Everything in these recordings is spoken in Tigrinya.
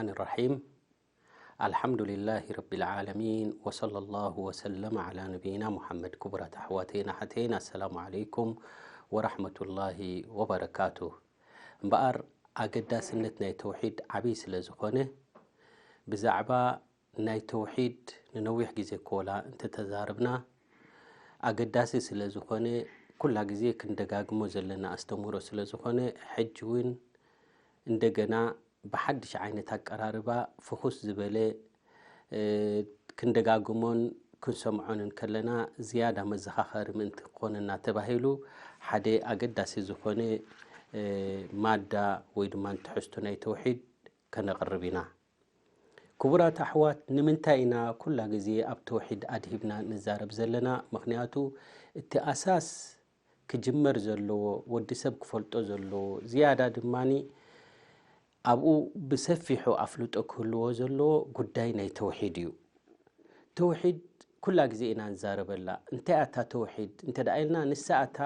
الرحيم. الحمد لله رب العالمين، وصلى الله وسلم على نبينا محمد. ክቡራት ኣሕዋተይን ኣሓተይን፣ ኣሰላሙ ዓለይኩም ወራሕመቱላሂ ወበረካቱ። እምበኣር ኣገዳስነት ናይ ተውሒድ ዓብዪ ስለ ዝኾነ፣ ብዛዕባ ናይ ተውሒድ ንነዊሕ ግዜ ኮላ እንተተዛረብና፣ ኣገዳሲ ስለ ዝኾነ፣ ኩላ ግዜ ክንደጋግሞ ዘለና ኣስተምህሮ ስለ ዝኾነ፣ ሕጂ እውን እንደገና ብሓድሽ ዓይነት ኣቀራርባ ፍኹስ ዝበለ ክንደጋግሞን ክንሰምዖን እንከለና ዝያዳ መዘኻኸሪ ምእንቲ ክኾነና ተባሂሉ ሓደ ኣገዳሲ ዝኾነ ማዳ ወይ ድማ ትሕዝቶ ናይ ተውሒድ ከነቕርብ ኢና። ክቡራት ኣሕዋት፣ ንምንታይ ኢና ኩላ ግዜ ኣብ ተውሒድ ኣድሂብና ንዛረብ ዘለና? ምኽንያቱ እቲ ኣሳስ ክጅመር ዘለዎ፣ ወዲ ሰብ ክፈልጦ ዘለዎ፣ ዝያዳ ድማኒ ኣብኡ ብሰፊሑ ኣፍልጦ ክህልዎ ዘለዎ ጉዳይ ናይ ተውሒድ እዩ። ተውሒድ ኩላ ግዜ ኢና ንዛረበላ። እንታይ ኣታ ተውሒድ እንተ ደኣ ኢልና፣ ንሳ ኣታ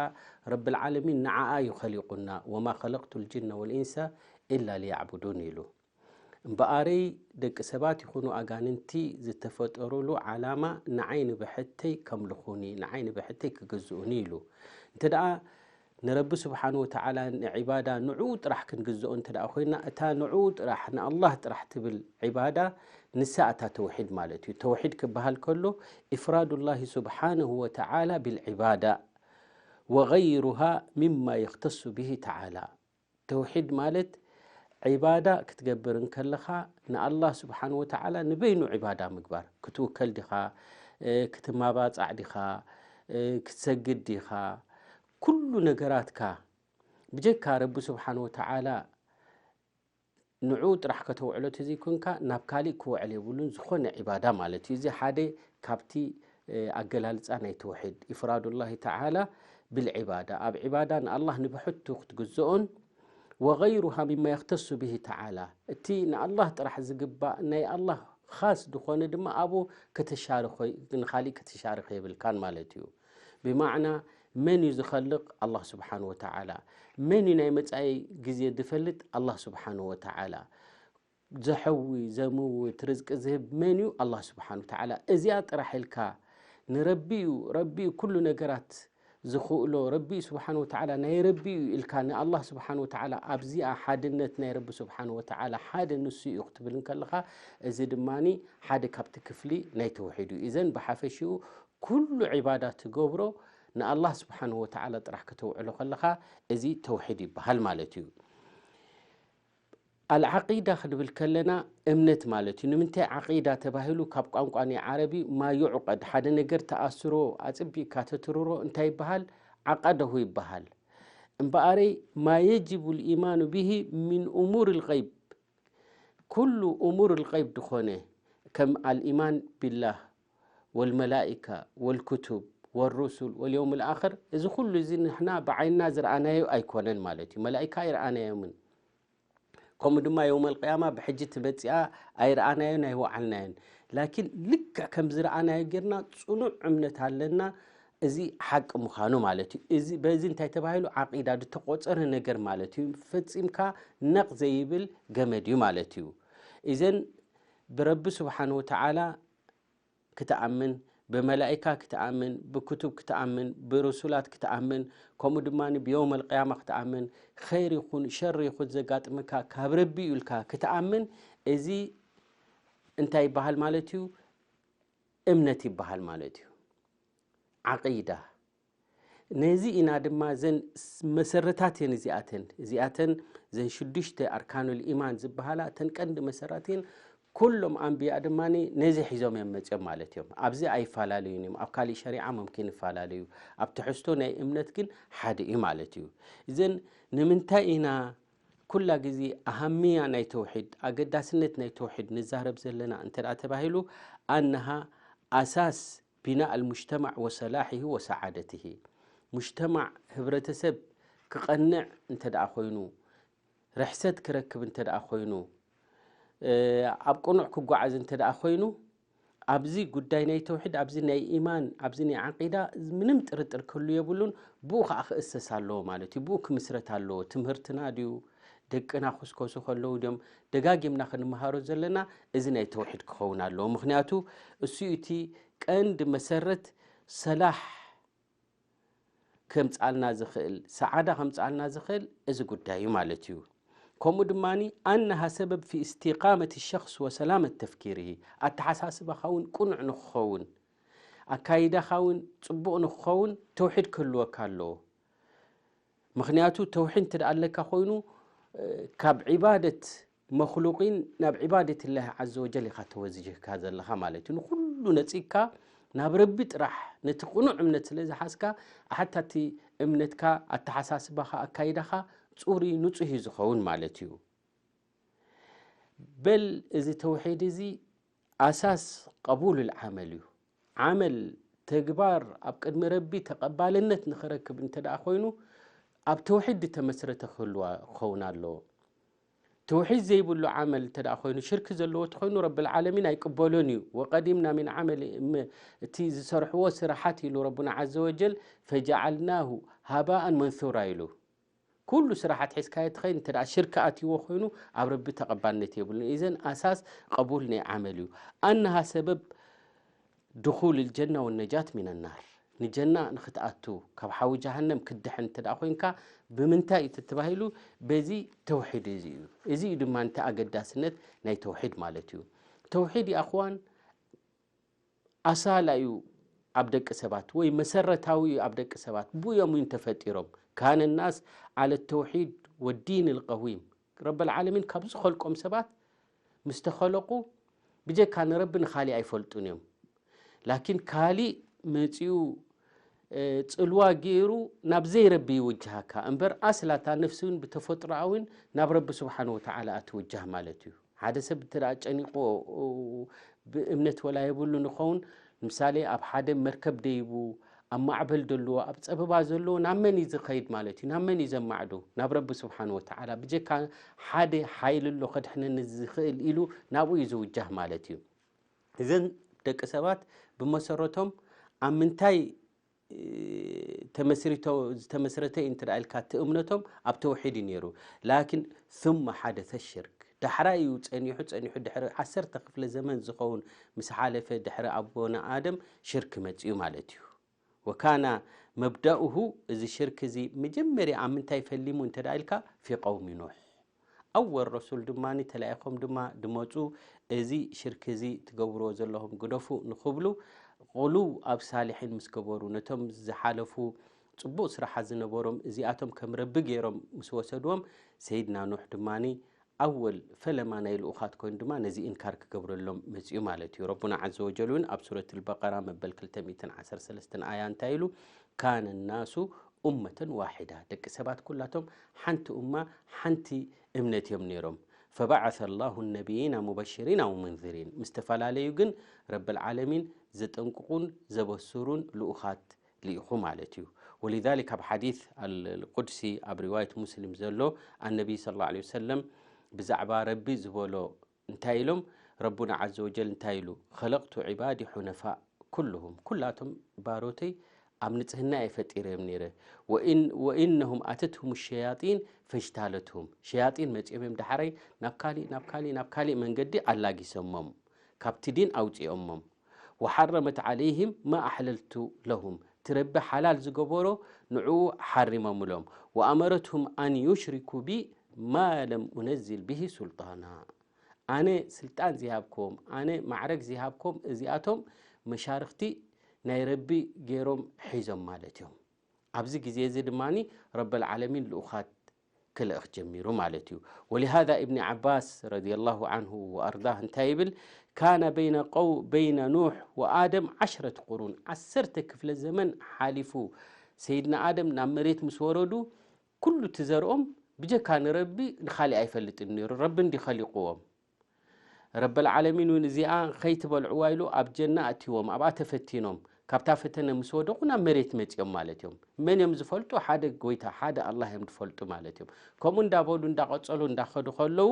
ረብል ዓለሚን ንዓኣ እዩ ኸሊቁና፣ "ወማ ኸለቅቱ ልጅነ ወልኢንሰ ኢላ ሊያዕቡዱን" ኢሉ። እምበኣረይ ደቂ ሰባት ይኹኑ ኣጋንንቲ ዝተፈጠሩሉ ዓላማ ንዓይ ንብሕተይ ከምልኹኒ፣ ንዓይ ንብሕተይ ክግዝኡኒ ኢሉ። እንተ ደኣ ንረቢ ስብሓን ወተዓላ ንዒባዳ ንዕኡ ጥራሕ ክንግዝኦ እንተ ደኣ ኮይና፣ እታ ንዕኡ ጥራሕ፣ ንኣላህ ጥራሕ ትብል ዒባዳ፣ ንሳ እታ ተውሒድ ማለት እዩ። ተውሒድ ክበሃል ከሎ፣ ኢፍራዱላሂ ስብሓንሁ ወተዓላ ቢልዒባዳ ወገይሩሃ ሚማ የኽተሱ ብሂ ተዓላ። ተውሒድ ማለት ዒባዳ ክትገብር እንከለኻ ንኣላህ ስብሓን ወተዓላ ንበይኑ ዒባዳ ምግባር። ክትውከል ዲኻ፣ ክትማባጻዕ ዲኻ፣ ክትሰግድ ዲኻ፣ ኩሉ ነገራትካ ብጀካ ረቢ ስብሓን ወተዓላ ንዑ ጥራሕ ከተውዕሎ ተዘይኮንካ ናብ ካሊእ ክውዕል የብሉን፣ ዝኾነ ዒባዳ ማለት እዩ። እዚ ሓደ ካብቲ ኣገላልጻ ናይ ተውሒድ፣ ኢፍራዱላሂ ተዓላ ብልዒባዳ፣ ኣብ ዒባዳ ንኣላህ ንብሕቱ ክትግዝኦን፣ ወገይሩሃ ሚማ የኽተሱ ብሂ ተዓላ፣ እቲ ንኣላህ ጥራሕ ዝግባእ ናይ ኣላህ ኻስ ዝኾነ ድማ ኣብኡ ከተሻርኾ፣ ንኻሊእ ከተሻርኾ የብልካን ማለት እዩ። ብማዕና መን እዩ ዝኸልቕ? ኣላህ ስብሓን ወተዓላ። መን እዩ ናይ መጻኢ ግዜ ዝፈልጥ? ኣላህ ስብሓን ወተዓላ። ዘሐዊ፣ ዘምውት፣ ርዝቂ ዝህብ መን እዩ? ኣላህ ስብሓን ወተዓላ። እዚኣ ጥራሕ ኢልካ ንረቢ እዩ፣ ረቢ እዩ ኩሉ ነገራት ዝኽእሎ፣ ረቢ እዩ ስብሓን ወተዓላ ናይ ረቢ እዩ ኢልካ ንኣላህ ስብሓን ወተዓላ ኣብዚኣ ሓድነት ናይ ረቢ ስብሓን ወተዓላ ሓደ ንሱ እዩ ክትብል እንከለኻ፣ እዚ ድማኒ ሓደ ካብቲ ክፍሊ ናይ ተውሒድ እዩ። ኢዘን ብሓፈሽኡ ኩሉ ዒባዳ ትገብሮ ንኣላህ ስብሓን ወተዓላ ጥራሕ ከተውዕሎ ከለኻ፣ እዚ ተውሒድ ይበሃል ማለት እዩ። ኣልዓቂዳ ክንብል ከለና እምነት ማለት እዩ። ንምንታይ ዓቂዳ ተባሂሉ? ካብ ቋንቋ ናይ ዓረቢ ማ ዩዕቀድ፣ ሓደ ነገር ተኣስሮ ኣጽቢቕካ ተትርሮ እንታይ ይበሃል? ዓቀደሁ ይበሃል። እምበኣረይ ማ የጅቡ ልኢማኑ ብሂ ሚን እሙር ልገይብ፣ ኩሉ እሙር ልገይብ ዝኾነ ከም ኣልኢማን ቢላህ ወልመላኢካ ወልክቱብ ወሩሱል ወልየውም ልኣኽር፣ እዚ ኩሉ እዚ ንሕና ብዓይንና ዝረኣናዮ ኣይኮነን ማለት እዩ። መላኢካ ኣይረኣናዮምን። ከምኡ ድማ የውመል ቅያማ ብሕጂ ትመጽኣ ኣይረኣናዮን ኣይወዓልናዮን። ላኪን ልክዕ ከም ዝረኣናዮ ጌርና ጽኑዕ እምነት ኣለና፣ እዚ ሓቂ ምዃኑ ማለት እዩ። እዚ፣ በዚ እንታይ ተባሂሉ? ዓቂዳ፣ ዝተቖጸረ ነገር ማለት እዩ። ፈጺምካ ነቕ ዘይብል ገመድ እዩ ማለት እዩ። ኢዘን ብረቢ ስብሓን ወተዓላ ክትኣምን፣ ብመላኢካ ክትኣምን፣ ብክቱብ ክትኣምን፣ ብርሱላት ክትኣምን፣ ከምኡ ድማ ብየውመል ቅያማ ክትኣምን፣ ኸይር ይኹን ሸር ይኹን ዘጋጥመካ ካብ ረቢ እዩ ኢልካ ክትኣምን፣ እዚ እንታይ ይበሃል ማለት እዩ? እምነት ይበሃል ማለት እዩ። ዓቂዳ። ነዚ ኢና ድማ እዘን ስ-፣ መሰረታት እየን እዚኣተን። እዚኣተን እዘን ሽዱሽተ ኣርካኑል ኢማን ዝበሃላ እተን ቀንዲ መሰራት እየን። ኩሎም ኣንብያ ድማ ነዚ ሒዞም እዮም መፅኦም ማለት እዮም። ኣብዚ ኣይፈላለዩን እዮም። ኣብ ካሊእ ሸሪዓ ሙምኪን ይፈላለዩ። ኣብ ትሕዝቶ ናይ እምነት ግን ሓደ እዩ ማለት እዩ። እዘን ንምንታይ ኢና ኩላ ግዜ ኣሃምያ ናይ ተውሒድ፣ ኣገዳስነት ናይ ተውሒድ ንዛረብ ዘለና እንተ ደኣ ተባሂሉ፣ ኣነሃ ኣሳስ ቢናእ ኣልሙጅተማዕ ወሰላሒሂ ወሰዓደቲሂ። ሙጅተማዕ፣ ህብረተሰብ፣ ክቐንዕ እንተ ደኣ ኮይኑ፣ ርሕሰት ክረክብ እንተ ደኣ ኮይኑ፣ እ፣ ኣብ ቅኑዕ ክጓዓዝ እንተ ደኣ ኮይኑ፣ ኣብዚ ጉዳይ ናይ ተውሒድ፣ ኣብዚ ናይ ኢማን፣ ኣብዚ ናይ ዓቂዳ ምንም ጥርጥር ክህሉ የብሉን። ብኡ ኸዓ ክእሰስ ኣለዎ ማለት እዩ። ብኡ ክምስረት ኣለዎ። ትምህርትና ድዩ? ደቅና ክስከሱ ከለዉ ድዮም ደጋጊምና ክንመሃሮ ዘለና? እዚ ናይ ተውሒድ ክኸውን ኣለዎ። ምኽንያቱ እሱ እዩ እቲ ቀንዲ መሰረት ሰላሕ ከምጽኣልና ዝኽእል፣ ሰዓዳ ከምጽኣልና ዝኽእል እዚ ጉዳይ እዩ ማለት እዩ። ከምኡ ድማ ኣነሃ ሰበብ ፊ እስቲቃመት ሸኽስ ወሰላመት ተፍኪርሂ፣ ኣተሓሳስባኻ እውን ቅኑዕ ንክኸውን፣ ኣካይዳኻ እውን ጽቡቕ ንክኸውን ተውሒድ ክህልወካ ኣለዎ። ምኽንያቱ ተውሒድ እንተ ደኣ ኣለካ ኮይኑ ካብ ዒባደት መክሉቂን ናብ ዒባደት ላሂ ዓዘ ወጀል ኢኻ ተወዝጅህካ ዘለኻ ማለት እዩ። ንኩሉ ነጺግካ ናብ ረቢ ጥራሕ ነቲ ቅኑዕ እምነት ስለ ዝሓዝካ ሓታ እቲ እምነትካ ኣተሓሳስባኻ ኣካይዳኻ ጽሩይ ንጹህ እዩ ዝኸውን ማለት እዩ። በል እዚ ተውሒድ እዚ ኣሳስ ቀቡል ዓመል እዩ። ዓመል ተግባር ኣብ ቅድሚ ረቢ ተቐባልነት ንኽረክብ እንተ ደኣ ኮይኑ ኣብ ተውሒድ ዝተመስረተ ክህልዋ ክኸውን ኣለዎ። ተውሒድ ዘይብሉ ዓመል እንተ ደኣ ኮይኑ ሽርክ ዘለዎ ተኮይኑ ረብል ዓለሚን ኣይቅበሎን እዩ። ወቀዲምና ሚን ዓመል እቲ ዝሰርሕዎ ስራሓት ኢሉ ረቡና ዓዘ ወጀል ፈጀዓልናሁ ሃባኣን መንሱራ ኢሉ። ኩሉ ስራሓት ሒዝካዮ ትኸይድ እንተ ደኣ ሽርክ ኣትይዎ ኮይኑ ኣብ ረቢ ተቐባልነት የብሉን። ኢዘን ኣሳስ ቀቡል ናይ ዓመል እዩ። ኣነሃ ሰበብ ድኹል ልጀና ወነጃት ሚን ናር፣ ንጀና ንክትኣቱ ካብ ሓዊ ጀሃነም ክድሕን እንተ ደኣ ኮይንካ ብምንታይ እዩ ተባሂሉ? በዚ ተውሒድ እዚ እዩ። እዚ እዩ ድማ እቲ ኣገዳስነት ናይ ተውሒድ ማለት እዩ። ተውሒድ ይኣኽዋን ኣሳላ እዩ ኣብ ደቂ ሰባት ወይ መሰረታዊ እዩ ኣብ ደቂ ሰባት። ብኡ እዮም እውን ተፈጢሮም። ካነ ናስ ዓለ ተውሒድ ወዲን ልቀዊም። ረበል ዓለሚን ካብ ዝኸልቆም ሰባት ምስ ተኸለቁ ብጀካ ንረቢ ንኻሊእ ኣይፈልጡን እዮም። ላኪን ካሊእ መጺኡ ጽልዋ ገይሩ ናብ ዘይረቢ ይውጅሃካ እምበር ኣስላታ ነፍሲ እውን ብተፈጥሮኣዊን ናብ ረቢ ስብሓን ወተዓላ ኣትውጃህ ማለት እዩ። ሓደ ሰብ እንተ ደኣ ጨኒቑ ብእምነት ወላ የብሉ ንኸውን፣ ምሳሌ ኣብ ሓደ መርከብ ደይቡ ኣብ ማዕበል ደልዎ ኣብ ጸበባ ዘለዎ ናብ መን እዩ ዝኸይድ ማለት እዩ? ናብ መን እዩ ዘማዕዱ? ናብ ረቢ ስብሓን ወተዓላ። ብጀካ ሓደ ሓይሊ ኣሎ ከድሕነኒ ዝኽእል ኢሉ ናብኡ እዩ ዝውጃህ ማለት እዩ። እዘን ደቂ ሰባት ብመሰረቶም ኣብ ምንታይ ተመስሪቶ ዝተመስረተ እዩ እንተ ኢልካ እቲ እምነቶም ኣብ ተውሒድ እዩ ነይሩ። ላኪን ثم حدث الشرك ዳሕራይ እዩ ጸኒሑ ጸኒሑ ድሕሪ ዓሰርተ ክፍለ ዘመን ዝኸውን ምስ ሓለፈ ድሕሪ ኣቦና ኣደም ሽርክ መጽኡ ማለት እዩ። ወካና መብዳኡሁ እዚ ሽርክ እዚ መጀመርያ ኣብ ምንታይ ፈሊሙ እንተ ኢልካ ፊ ቀውሚ ኑሕ ኣወል ረሱል ድማ ተላኢኾም ድማ ድመፁ እዚ ሽርክ እዚ ትገብርዎ ዘለኹም ግደፉ ንኽብሉ ቁሉው ኣብ ሳልሒን ምስ ገበሩ ነቶም ዝሓለፉ ፅቡቕ ስራሓት ዝነበሮም እዚኣቶም ከም ረቢ ገይሮም ምስ ወሰድዎም ሰይድና ኑሕ ድማ ኣወል ፈለማ ናይ ልኡኻት ኮይኑ ድማ ነዚ ኢንካር ክገብረሎም መፅኡ ማለት እዩ። ረቡና ዓዘ ወጀል እውን ኣብ ሱረት ልበቀራ መበል ክልተ ሚእትን ዓሰርተ ሰለስተን ኣያ እንታይ ኢሉ ካነ ናሱ ኡመተን ዋሒዳ ደቂ ሰባት ኩላቶም ሓንቲ ኡማ ሓንቲ እምነት እዮም ነይሮም። ፈበዓሰ ላሁ ነቢይና ሙበሽሪና ወሙንዚሪን ምስ ተፈላለዩ ግን ረብል ዓለሚን ዘጠንቅቁን ዘበስሩን ልኡኻት ልኢኹ ማለት እዩ። ወሊዛሊክ ኣብ ሓዲስ ኣልቁድሲ ኣብ ሪዋየት ሙስሊም ዘሎ ኣነቢይ ስለ ላ ሰለም ብዛዕባ ረቢ ዝበሎ እንታይ ኢሎም ረቡና ዓዘ ወጀል እንታይ ኢሉ ኸለቅቱ ዒባዲ ሑነፋእ ኩልሁም ኩላቶም ባሮተይ ኣብ ንጽህና እየ ፈጢረዮም ነይረ ወኢነሁም ኣተትሁም ሸያጢን ፈጅታለትሁም ሸያጢን መጺኦም እዮም ዳሕረይ ናብ ካሊእ ናብ ካሊእ ናብ ካሊእ መንገዲ ኣላጊሰሞም ካብቲ ዲን ኣውጺኦሞም ወሓረመት ዓለይህም ማ ኣሕለልቱ ለሁም እቲ ረቢ ሓላል ዝገበሮ ንዕኡ ሓሪሞምሎም ወኣመረትሁም ኣን ዩሽሪኩ ቢ ማ ለም ኡነዝል ብሂ ሱልጣና ኣነ ስልጣን ዘይሃብክዎም ኣነ ማዕረግ ዘይሃብክዎም እዚኣቶም መሻርክቲ ናይ ረቢ ገይሮም ሒዞም ማለት እዮም። ኣብዚ ግዜ እዚ ድማ ረበል ዓለሚን ልኡኻት ክልእኽ ጀሚሩ ማለት እዩ። ወሊሃዛ ኢብኒ ዓባስ ረዲየላሁ ዓንሁ ወኣርዳህ እንታይ ይብል? ካነ በይነ ቀው በይነ ኑሕ ወኣደም ዓሽረት ቁሩን ዓሰርተ ክፍለ ዘመን ሓሊፉ ሰይድና ኣደም ናብ መሬት ምስ ወረዱ ኩሉ እቲ ዘርኦም ብጀካ ንረቢ ንኻሊእ ኣይፈልጥን ነይሩ ረቢ እንዲ ኸሊቕዎም ረበል ዓለሚን እውን እዚኣ ኸይትበልዕዋ ኢሉ ኣብ ጀና ኣእትዎም ኣብኣ ተፈቲኖም ካብታ ፈተነ ምስ ወደቑ ናብ መሬት መጺኦም ማለት እዮም። መን እዮም ዝፈልጡ? ሓደ ጎይታ ሓደ ኣላህ እዮም ዝፈልጡ ማለት እዮም። ከምኡ እንዳበሉ እንዳቐጸሉ እንዳኸዱ ከለዉ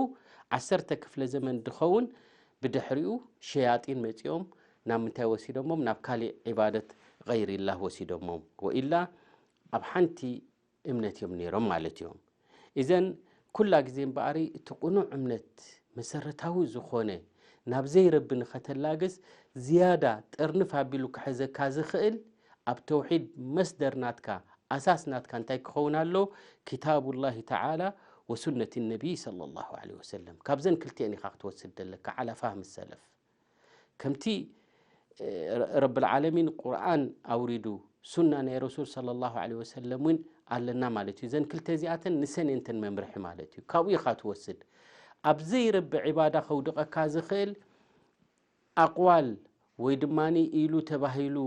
ዓሰርተ ክፍለ ዘመን ድኸውን ብድሕሪኡ ሸያጢን መጺኦም ናብ ምንታይ ወሲዶሞም? ናብ ካሊእ ዒባደት ገይሪላህ ወሲዶሞም። ወኢላ ኣብ ሓንቲ እምነት እዮም ነይሮም ማለት እዮም። እዘን ኩላ ግዜ እምበኣሪ እቲ ቅኑዕ እምነት መሰረታዊ ዝኾነ ናብ ዘይረቢ ንኸተላግስ ዝያዳ ጥርንፍ ኣቢሉ ክሕዘካ ዝኽእል ኣብ ተውሒድ መስደር ናትካ ኣሳስ ናትካ እንታይ ክኸውን ኣሎ? ኪታቡላሂ ተዓላ ወሱነቲ ነቢይ ሰለላሁ ዐለይሂ ወሰለም። ካብዘን ክልቲኤን ኢኻ ክትወስድ ዘለካ ዓላ ፋህሚ ሰለፍ። ከምቲ ረብል ዓለሚን ቁርኣን ኣውሪዱ ሱና ናይ ረሱል ሰለላሁ ዐለይሂ ወሰለም እውን ኣለና ማለት እዩ። እዘን ክልተ እዚኣተን ንሰን እየንተን መምርሒ ማለት እዩ። ካብኡ ኢኻ ትወስድ። ኣብ ዘይረቢ ዒባዳ ከውድቐካ ዝኽእል ኣቕዋል ወይ ድማ ኢሉ ተባሂሉ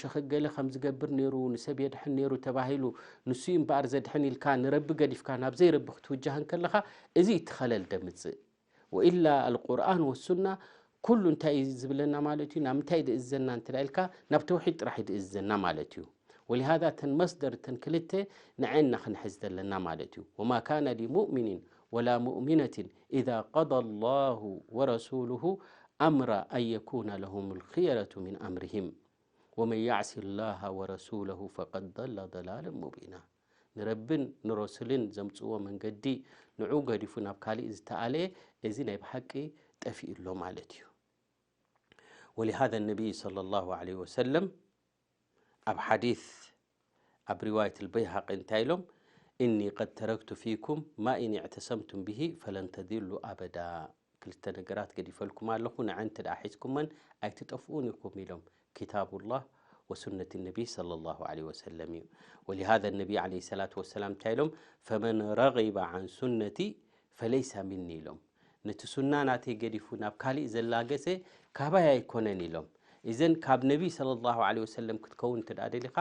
ሸኽ ገለ ከም ዝገብር ነይሩ፣ ንሰብ የድሕን ነይሩ ተባሂሉ፣ ንሱ እዩ እምበኣር ዘድሕን ኢልካ ንረቢ ገዲፍካ ናብ ዘይረቢ ክትውጃህ እንከለኻ፣ እዚ እዩ እቲ ኸለል ደምጽእ። ወኢላ ኣልቁርኣን ወሱና ኩሉ እንታይ እዩ ዝብለና ማለት እዩ? ናብ ምንታይ ድእዝዘና እንተ ኢልካ፣ ናብ ተውሒድ ጥራሕ እዩ ድእዝዘና ማለት እዩ። ወሊሃዛ እተን መስደር እተን ክልተ ንዐና ክንሕዝ ዘለና ማለት እዩ። ወማ ካነ ሊሙእሚኒን ወላ ሙእሚነትን ኢዛ ቀዳ ላሁ ወረሱሉሁ ኣምራ ኣን የኩነ ለሁም ልኽየረቱ ሚን ኣምርሂም ወመን ያዕሲ ላሃ ወረሱለሁ ፈቀድ ضለ ضላለን ሙቢና። ንረብን ንረሱልን ዘምጽዎ መንገዲ ንዑ ገዲፉ ናብ ካሊእ ዝተኣለየ፣ እዚ ናይ ብሓቂ ጠፊኡ ኣሎ ማለት እዩ። ወሊሃذ ነቢይ ሰለላሁ ዐለይሂ ወሰለም ኣብ ሓዲስ ኣብ ሪዋየት ልበይሃቂ እንታይ ኢሎም? እኒ ቀድ ተረክቱ ፊኩም ማ ኢን እዕተሰምቱም ብሂ ፈለን ተድሉ ኣበዳ። ክልተ ነገራት ገዲፈልኩም ኣለኹ፣ ንዐን እንተ ደኣ ሒዝኩመን ኣይትጠፍኡን ኢኹም ኢሎም። ኪታቡላህ ወሱነት ነቢይ ሰለላሁ ዐለይሂ ወሰለም እዩ። ወሊሃዘ ነቢይ ዐለይሂ ሰላቱ ወሰላም እንታይ ኢሎም? ፈመን ረጊበ ዐን ሱነቲ ፈለይሰ ሚኒ ኢሎም። ነቲ ሱና ናተይ ገዲፉ ናብ ካሊእ ዘላገሰ ካባይ ኣይኮነን ኢሎም። እዘን ካብ ነቢይ ሰለላሁ ዐለይሂ ወሰለም ክትከውን እንተ ደኣ ደሊኻ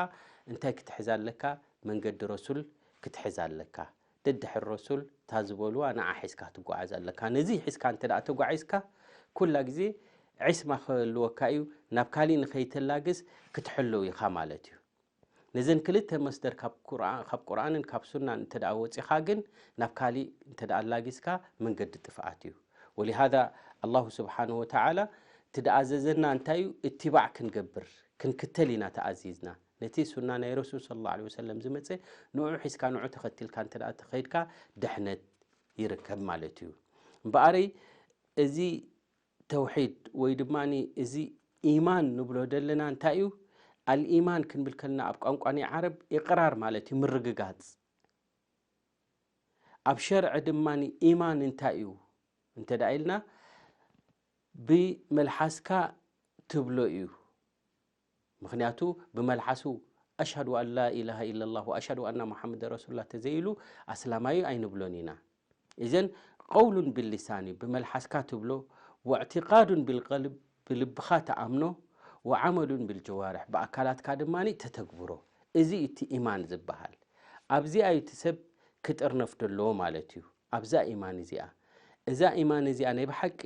እንታይ ክትሕዝ ኣለካ? መንገዲ ረሱል ክትሕዝ ኣለካ። ደድሕሪ ረሱል እታ ዝበልዋ ንዓ ሒዝካ ትጓዓዝ ኣለካ። ነዚ ሒዝካ እንተ ደኣ ተጓዒዝካ ኩላ ግዜ ዒስማ ክህልወካ እዩ። ናብ ካሊእ ንኸይተላግስ ክትሕለው ኢኻ ማለት እዩ። ነዘን ክልተ መስደር ካብ ቁርኣን፣ ካብ ቁርኣንን ካብ ሱናን እንተ ደኣ ወጺኻ ግን ናብ ካሊእ እንተ ደኣ ኣላጊስካ መንገዲ ጥፍኣት እዩ። ወሊሃዛ ኣላሁ ስብሓንሁ ወተዓላ እቲ ደኣ ዘዘና እንታይ እዩ? እትባዕ ክንገብር ክንክተል ኢና ተኣዚዝና። ነቲ ሱና ናይ ረሱል ሰለላሁ ዐለይሂ ወሰለም ዝመጸ ንዑ ሒዝካ ንዑ ተኸቲልካ እንተ ደኣ ተኸይድካ ድሕነት ይርከብ ማለት እዩ። እምበኣረይ እዚ ተውሒድ ወይ ድማ እዚ ኢማን ንብሎ ዘለና እንታይ እዩ? ኣልኢማን ክንብል ከለና ኣብ ቋንቋ ናይ ዓረብ ኢቕራር ማለት እዩ፣ ምርግጋጽ። ኣብ ሸርዒ ድማ ኢማን እንታይ እዩ እንተ ደኣ ኢልና ብመልሓስካ ትብሎ እዩ። ምኽንያቱ ብመልሓሱ ኣሽሃዱ ኣን ላ ኢላሃ ኢለላህ ወኣሽሃዱ ኣና ሙሓመድ ረሱሉላህ ተዘይሉ ኣስላማዩ ኣይንብሎን ኢና። እዘን ቀውሉን ብልሳን እዩ፣ ብመልሓስካ ትብሎ፣ ወእዕቲቃዱን ብልቀልብ፣ ብልብኻ ተኣምኖ፣ ወዓመሉን ብልጀዋርሕ፣ ብኣካላትካ ድማ ተተግብሮ። እዚ እዩ እቲ ኢማን ዝበሃል። ኣብዚኣ እዩ እቲ ሰብ ክጥርነፍ ደለዎ ማለት እዩ፣ ኣብዛ ኢማን እዚኣ። እዛ ኢማን እዚኣ ናይ ብሓቂ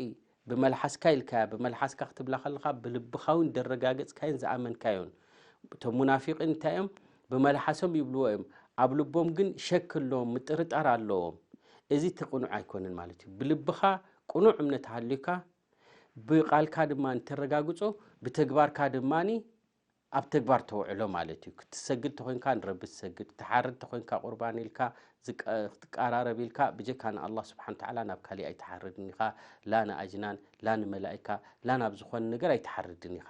ብመልሓስካ ኢልካያ፣ ብመልሓስካ ክትብላ ከለኻ ብልብኻ እውን ደረጋገጽካዮን ዝኣመንካዮን። እቶም ሙናፊቂን እንታይ እዮም? ብመልሓሶም ይብልዎ እዮም፣ ኣብ ልቦም ግን ሸክ ኣለዎም፣ ምጥርጣር ኣለዎም። እዚ እቲ ቅኑዕ ኣይኮነን ማለት እዩ። ብልብኻ ቅኑዕ እምነት ሃልዩካ፣ ብቃልካ ድማ እንተረጋግጾ፣ ብተግባርካ ድማ ኣብ ተግባር ተውዕሎ ማለት እዩ። ክትሰግድ ተኾይንካ ንረቢ ትሰግድ፣ ትሓርድ ተኾይንካ ቁርባን ኢልካ ዝቀ-፣ ክትቀራረብ ኢልካ ብጀካ ንኣላህ ስብሓን ተዓላ ናብ ካሊእ ኣይትሓርድን ኢኻ፣ ላ ንኣጅናን፣ ላ ንመላኢካ፣ ላ ናብ ዝኾነ ነገር ኣይትሓርድን ኢኻ።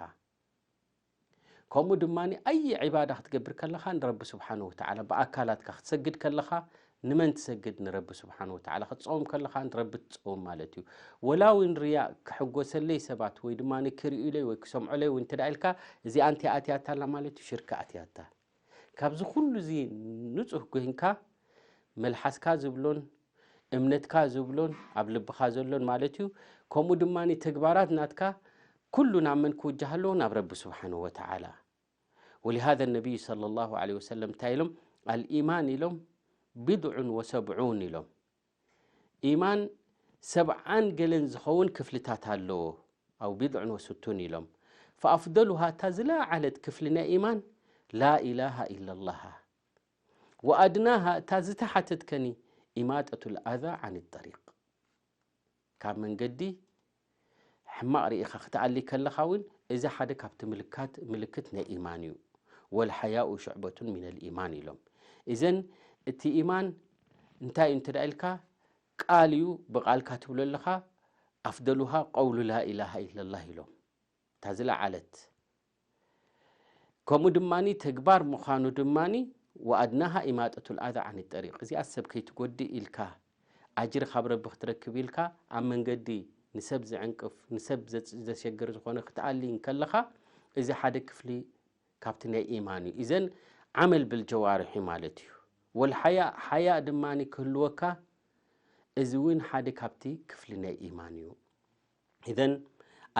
ከምኡ ድማ ኣየ ዒባዳ ክትገብር ከለኻ ንረቢ ስብሓን ወተዓላ ብኣካላትካ ክትሰግድ ከለኻ ንመን ትሰግድ? ንረቢ ስብሓን ወተዓላ። ክትጸውም ከለኻ ንረቢ ትጸውም ማለት እዩ። ወላ እውን ርያእ ክሕጎሰለይ ሰባት ወይ ድማ ክርእዩለይ ወይ ክሰምዑለይ እውን እንተ ደኣ ኢልካ እዚኣ እንታይ ኣትያታ ኣላ ማለት እዩ? ሽርክ ኣትያታ። ካብዚ ኩሉ እዚ ንጹህ ኮይንካ መልሓስካ ዝብሎን እምነትካ ዝብሎን ኣብ ልብኻ ዘሎን ማለት እዩ። ከምኡ ድማ ተግባራት ናትካ ኩሉ ናብ መን ክውጃህ ኣለዎ? ናብ ረቢ ስብሓንሁ ወተዓላ። ወሊሃዘ ነቢይ ሰለላሁ ዐለይሂ ወሰለም እንታይ ኢሎም? ኣልኢማን ኢሎም ቢድዑን ወሰብዑን ኢሎም። ኢማን ሰብዓን ገለን ዝኸውን ክፍልታት ኣለዎ። ኣው ቢድዑን ወስቱን ኢሎም። ፈኣፍደሉሃ፣ እታ ዝለዓለት ክፍሊ ናይ ኢማን ላ ኢላሃ ኢለላሃ። ወኣድናሃ፣ እታ ዝተሓተትከኒ ኢማጠቱል ኣዛ ዓን ጠሪቅ። ካብ መንገዲ ሕማቕ ርኢኻ ክትኣሊ ከለኻ እውን እዚ ሓደ ካብቲ ምልካት፣ ምልክት ናይ ኢማን እዩ። ወልሓያኡ ሽዕበቱን ሚነል ኢማን ኢሎም። እዘን እቲ ኢማን እንታይ እዩ እንተ ኢልካ፣ ቃል እዩ፣ ብቓልካ ትብሎ ኣለኻ። ኣፍደሉሃ ቀውሉ ላኢላሃ ኢለላህ ኢሎም፣ እታ ዝለዓለት። ከምኡ ድማ ተግባር ምዃኑ ድማ፣ ወኣድናሃ ኢማጠቱል ኣዛ ዓን ጠሪቅ፣ እዚኣ ሰብ ከይትጎድእ ኢልካ፣ ኣጅሪ ካብ ረቢ ክትረክብ ኢልካ፣ ኣብ መንገዲ ንሰብ ዝዕንቅፍ፣ ንሰብ ዘ- ዘሸግር ዝኾነ ክትኣሊ እንከለኻ፣ እዚ ሓደ ክፍሊ ካብቲ ናይ ኢማን እዩ። እዘን ዓመል ብልጀዋርሒ ማለት እዩ። ወልሓያ፣ ሓያ ድማ ክህልወካ፣ እዚ እውን ሓደ ካብቲ ክፍሊ ናይ ኢማን እዩ። ኢዘን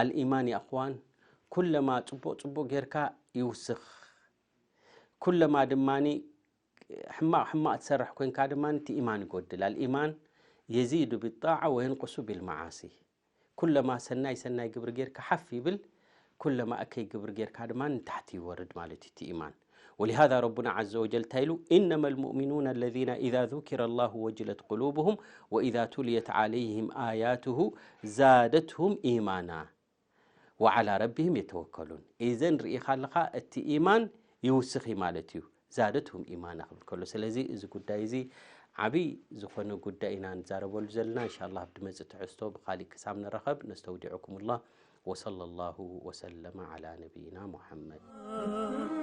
ኣልኢማን፣ ያ እኽዋን፣ ኩለማ ጽቡቕ ጽቡቕ ጌርካ ይውስኽ፣ ኩለማ ድማ ሕማቕ ሕማቕ ትሰርሕ ኮንካ ድማ እቲ ኢማን ይጎድል። ኣልኢማን የዚዱ ቢጣዓ ወየንቁሱ ቢልመዓሲ። ኩለማ ሰናይ ሰናይ ግብሪ ጌርካ ሓፍ ይብል፣ ኩለማ እከይ ግብሪ ጌርካ ድማ ንታሕቲ ይወርድ ማለት እዩ እቲ ኢማን። ولهذا ربنا عز وجل تايلو: إنما المؤمنون الذين إذا ذكر الله وجلت قلوبهم وإذا تليت عليهم آياته زادتهم إيمانا وعلى ربهم يتوكلون. إذن رئيخا لخا إيمان يوسخي مالتيو، زادتهم إيمانا. كله سلزي إذا قد إذا عبي زخون قد إنا نزارب والزلنا. إن شاء الله بدمز تحستو بخالي كسام نرخب. نستودعكم الله، وصلى الله وسلم على نبينا محمد.